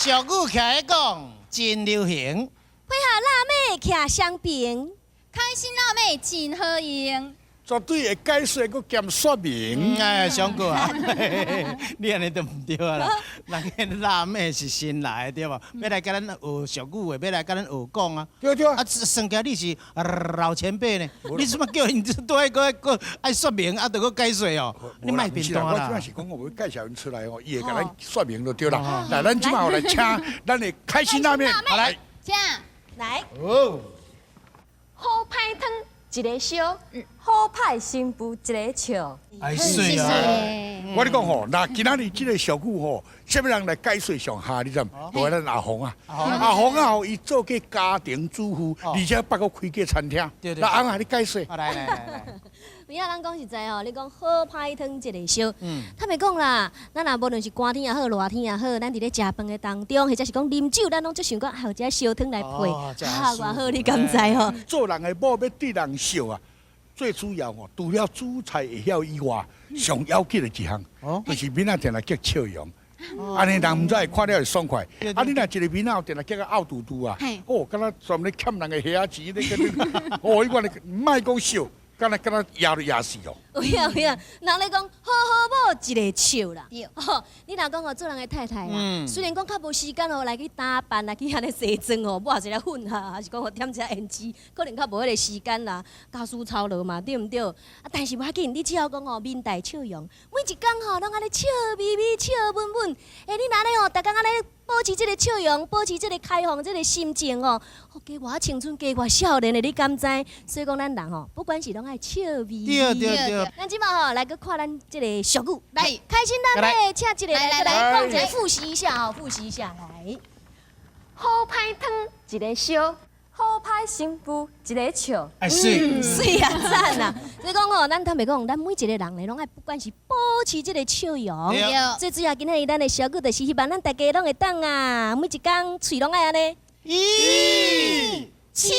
俗語徛咧講，真流行。配合辣妹徛雙邊，開心辣妹真好用。絕對會解說，閣兼說明。哎，上哥啊，你按呢就毋對啊啦。人家辣妹是新來的對無？欲來共咱學俗語的，欲來共咱學講啊。對對。啊，算起來你是老前輩呢，你怎麼叫𪜶拄愛閣閣愛說明，啊，著閣解說哦？你莫變大啦。我這是講我欲介紹𪜶出來哦，伊會共咱說明就對啦。來，咱這馬來請咱的開心辣妹，來，請來。哦。好歹湯一个燒，好歹新婦一个笑。哎，媠啊！我咧講吼，若今仔日這個俗語吼，啥物人來解說上下？你知毋？就咱阿紅啊，阿紅啊吼，伊做過家庭主婦，而且捌閣開過餐廳。來，阿紅，你解說。來來來來。有影咱講實在吼，你講好歹湯一个燒，坦白講啦，咱若無論是寒天也好，熱天也好，咱佇咧食飯的當中，或者是講啉酒，咱攏足想講還有一個燒湯來配，啊，偌好，你敢知吼？做人的某欲對人笑啊，最主要吼，除了煮菜會曉以外，上要緊的一項，就是面仔定定結笑容。按呢人毋知會看了會爽快。啊，你若一个面仔定定結甲漚嘟嘟啊，哦，敢若專咧欠人的蝦仔錢咧，哦，彼款的莫講笑。敢若敢若掖都掖死哦！有影有影，人咧講好好某一个笑啦。吼，你若講哦，做人的太太啦，雖然講較無時間哦來去打扮，來去按呢卸妝哦，抹一下粉哈，還是講哦點一下胭脂，可能較無彼个時間啦，家事操勞嘛，對毋對？啊，但是無要緊，你只要講哦，面帶笑容，每一工吼攏按呢笑眯眯、笑穩穩。欸，你若按呢吼，逐工按呢保持這个笑容，保持這个開放這个心情哦，加偌青春，加偌少年的，你敢知？所以講咱人吼，不管是攏愛笑眯眯。對對對。咱這馬吼來閣看咱這个俗語，來開心辣妹，請一个來來講一下，複習一下吼，複習一下來。好歹湯一個燒，好歹新婦一个笑。哎，媠，媠啊，讚啊！所以講吼，咱坦白講，咱每一個人呢，攏愛不管是保持這个笑容。最主要今仔日咱的俗語就是希望咱大家攏會當啊，每一工喙攏愛按呢。一、七。